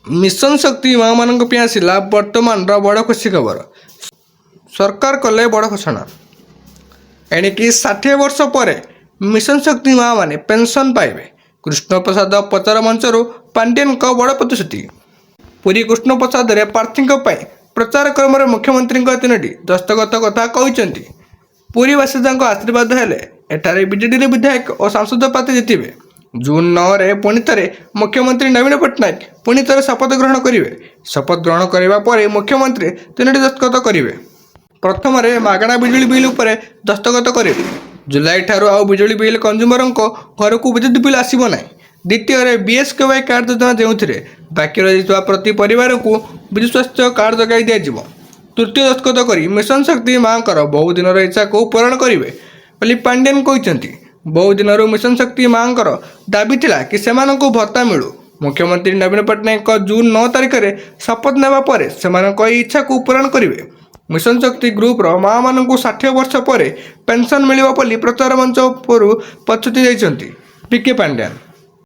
Mission ଶକ୍ତି ମାଆମାନଙ୍କ ପାଇଁ ଆସିଲା ବର୍ତ୍ତମାନର ବଡ଼ ଖୁସି ଖବର। ସରକାର କଲେ ବଡ଼ ଘୋଷଣା। ଏଣିକି 60 ବର୍ଷ ପରେ ମିଶନ ଶକ୍ତି ମାଆମାନେ ପେନ୍ସନ୍ ପାଇବେ। କୃଷ୍ଣପ୍ରସାଦ ପ୍ରଚାର ମଞ୍ଚରୁ ପାଣ୍ଡିଆନଙ୍କ ବଡ଼ ପ୍ରତିଶ୍ରୁତି। ପୁରୀ କୃଷ୍ଣପ୍ରସାଦରେ ପ୍ରାର୍ଥୀଙ୍କ ପାଇଁ ପ୍ରଚାର କ୍ରମରେ ମୁଖ୍ୟମନ୍ତ୍ରୀଙ୍କ ତିନୋଟି ଦସ୍ତଖତ କଥା କହିଛନ୍ତି। ପୁରୀ ବାସିନ୍ଦାଙ୍କ ଆଶୀର୍ବାଦ ହେଲେ ଏଠାରେ ବିଜେଡିର ବିଧାୟକ ଓ ସାଂସଦ ପ୍ରାର୍ଥୀ ଜିତିବେ। ଜୁନ୍ 9ରେ ପୁଣି ଥରେ ମୁଖ୍ୟମନ୍ତ୍ରୀ ନବୀନ ପଟ୍ଟନାୟକ ପୁଣି ଥରେ ଶପଥ ଗ୍ରହଣ କରିବେ। ଶପଥ ଗ୍ରହଣ କରିବା ପରେ ମୁଖ୍ୟମନ୍ତ୍ରୀ ତିନୋଟି ଦସ୍ତଖତ କରିବେ। ପ୍ରଥମରେ ମାଗଣା ବିଜୁଳି ବିଲ୍ ଉପରେ ଦସ୍ତଖତ କରିବେ। ଜୁଲାଇ ଠାରୁ ଆଉ ବିଜୁଳି ବିଲ୍ କଞ୍ଜୁମରଙ୍କ ଘରକୁ ବିଦ୍ୟୁତ୍ ବିଲ୍ ଆସିବ ନାହିଁ। ଦ୍ୱିତୀୟରେ ବିଏସ୍କେୱାଇ କାର୍ଡ଼ ଯୋଜନା, ଯେଉଁଥିରେ ବାକି ରହିଯାଇଥିବା ପ୍ରତି ପରିବାରକୁ ବିଜୁ ସ୍ୱାସ୍ଥ୍ୟ କାର୍ଡ଼ ଯୋଗାଇ ଦିଆଯିବ। ତୃତୀୟ ଦସ୍ତଖତ କରି ମିଶନ ଶକ୍ତି ମାଙ୍କର ବହୁ ଦିନର ଇଚ୍ଛାକୁ ପୂରଣ କରିବେ ବୋଲି ପାଣ୍ଡିଆନ କହିଛନ୍ତି। ବହୁ ଦିନରୁ ମିଶନ ଶକ୍ତି ମାଙ୍କର ଦାବି ଥିଲା କି ସେମାନଙ୍କୁ ଭତ୍ତା ମିଳୁ। ମୁଖ୍ୟମନ୍ତ୍ରୀ ନବୀନ ପଟ୍ଟନାୟକଙ୍କ ଜୁନ୍ 9 ତାରିଖରେ ଶପଥ ନେବା ପରେ ସେମାନଙ୍କ ଏହି ଇଚ୍ଛାକୁ ପୂରଣ କରିବେ। ମିଶନ ଶକ୍ତି ଗ୍ରୁପର ମାଆମାନଙ୍କୁ 60 ବର୍ଷ ପରେ ପେନ୍ସନ୍ ମିଳିବ ବୋଲି ପ୍ରଚାର ମଞ୍ଚ ଉପରୁ ପ୍ରତିଶ୍ରୁତି ଦେଇଛନ୍ତି ଭି କେ ପାଣ୍ଡିଆନ।